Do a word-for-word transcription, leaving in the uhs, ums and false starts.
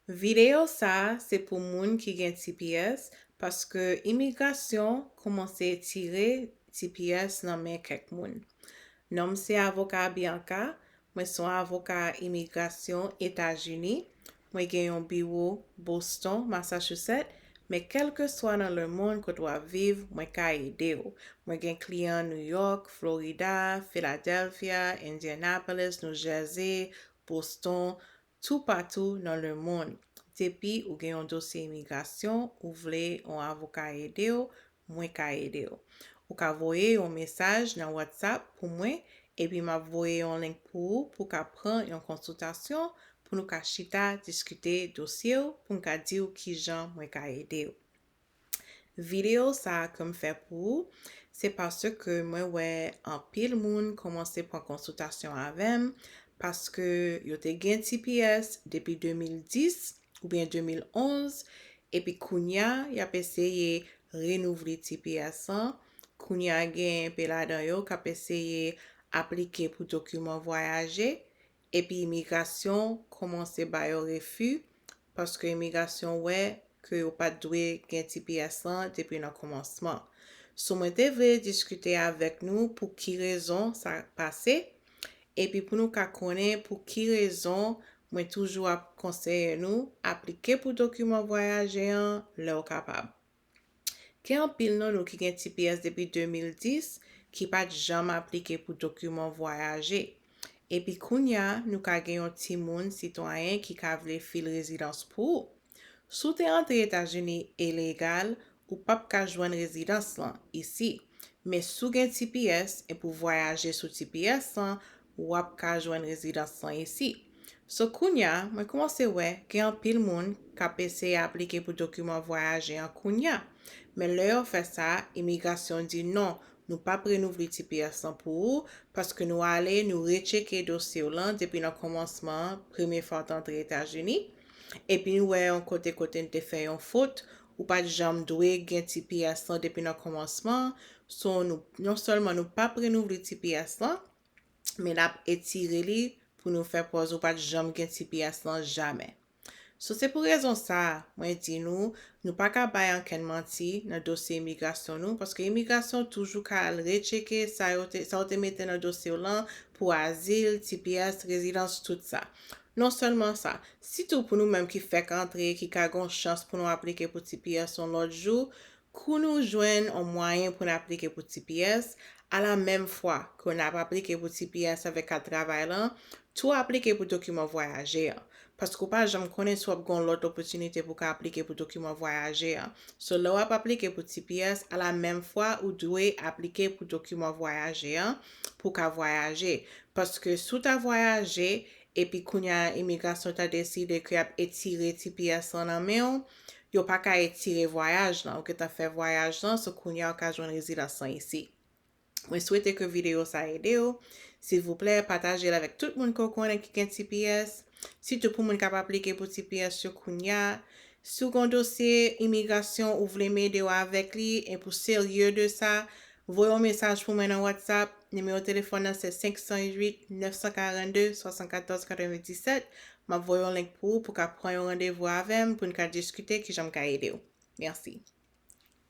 Videyo sa a se pou moun ki gen T P S, paske imigrasyon kòmanse tire T P S nan men kèk moun. Non m se avoka Bianca, mwen se yon avoka imigrasyon Etazini. Mwen gen yon biwo Boston, Massachusetts, men kèlkeswa nan lemonn kote w ap viv, mwen ka ede w. Mwen gen kliyan New York, Florida, Philadelphia, Indianapolis, New Jersey, Boston, toupatou nan lemonn. Depi ou gen yon dosye imigrasyon, ou vle yon avoka ede w, mwen ka ede w. Ou ka voye yon mesaj nan WhatsApp pou mwen, epi m ap voye yon link pou ou pou w ka pran yon konsiltasyon pou nou ka chita diskite dosye w pou m ka di w kijan mwen ka ede w. Videyo sa a ke m fè pou ou, se paske mwen wè anpil moun kòmanse pran konsiltasyon avè m, paske yo te gen T P S depi de mil dis oubyen de mil onz, epi kounye a, y ap eseye renouvle T P S lan. Kounye a, gen enpe ladan yo k ap eseye aplike pou dokiman vwayaje, epi imigrasyon kòmanse ba yo refi, paske imigrasyon wè ke yo pa t dwe gen T P S lan depi nan kòmansman. So, mwen te vle diskite avèk nou pou ki rezon sa pase, epi pou nou ka konnen pou ki rezon mwen toujou ap konseye nou aplike pou dokiman vwayaje an lè w kapab. Gen anpil nan nou ki gen T P S depi de mil dis ki pa t janm aplike pou dokiman vwayaje. Epi kounye a, nou ka gen yon timoun sitwayen ki ka vle fil rezidans pou ou. Si w te antre Etazini ilegal, ou p ap ka jwenn rezidans lan isi. Men si w gen T P S epi w vwayaje sou T P S lan, w ap ka jwenn rezidans lan isi. So kounye a, mwen kòmanse wè gen anpil moun k ap eseye aplike pou dokiman vwayaje an kounye a. Men lè yo fè sa, imigrasyon di non, nou p ap renouvle T P S lan pou ou, paske nou ale, nou retcheke dosye w lan depi nan kòmansman an, premye fwa w t antre Etazini. Epi nou wè yon kote kote n te fè yon fot, ou pa t janm dwe gen T P S lan depi nan kòmansman. So, nou, non sèlman nou p ap renouvle T P S lan, men n ap etire li pou nou fè pòz ou pa t janm gen T P S lan jamè. So, se pou rezon sa a, mwen di nou, nou pa ka bay ankenn manti nan dosye imigrasyon nou, paske imigrasyon toujou ka al retcheke sa yo te, sa w te mete nan dosye w lan pou azil, T P S, rezidans, tout sa. Non sèlman sa, sitou pou nou menm ki fèk antre, ki ka gen yon chans pou nou aplike pou T P S yon lòt jou, kou nou jwenn yon mwayen pou n aplike pou T P S, alamenm fwa ke n ap aplike pou T P S avèk kat travay lan, tou aplike pou dokiman vwayaje an. Paske w pa janm konnen si w ap gen yon lòt opòtinite pou w ka aplike pou dokiman vwayaje an. So, lè w ap aplike pou T P S, alamenm fwa, ou dwe aplike pou dokiman vwayaje an pou w ka vwayaje. Paske si w ta vwayaje, epi kounye a imigrasyon ta deside ke y ap etire T P S lan nan men w, yo pa ka etire vwayaj lan. Ou gentan fè vwayaj lan, so kounye a w ka jwenn rezidans lan isi. Mwen swete ke videyo sa ede w. Silvouplè, pataje l avèk tout moun ke w konnen ki gen T P S. Sitou pou moun k ap aplike pou T P S yo kounye a. Si w gen yon dosye imigrasyon ou vle m ede w avèk li, e pou serye de sa, voye yon mesaj pou mwen nan WhatsApp. Nimewo telefòn nan se senk san uit, nèf san karannde, swasannkatòz katrevenndisèt. M ap voye yon link pou ou pou w ka pran yon randevou avè m pou n ka diskite kijan m ka ede w. Mèsi.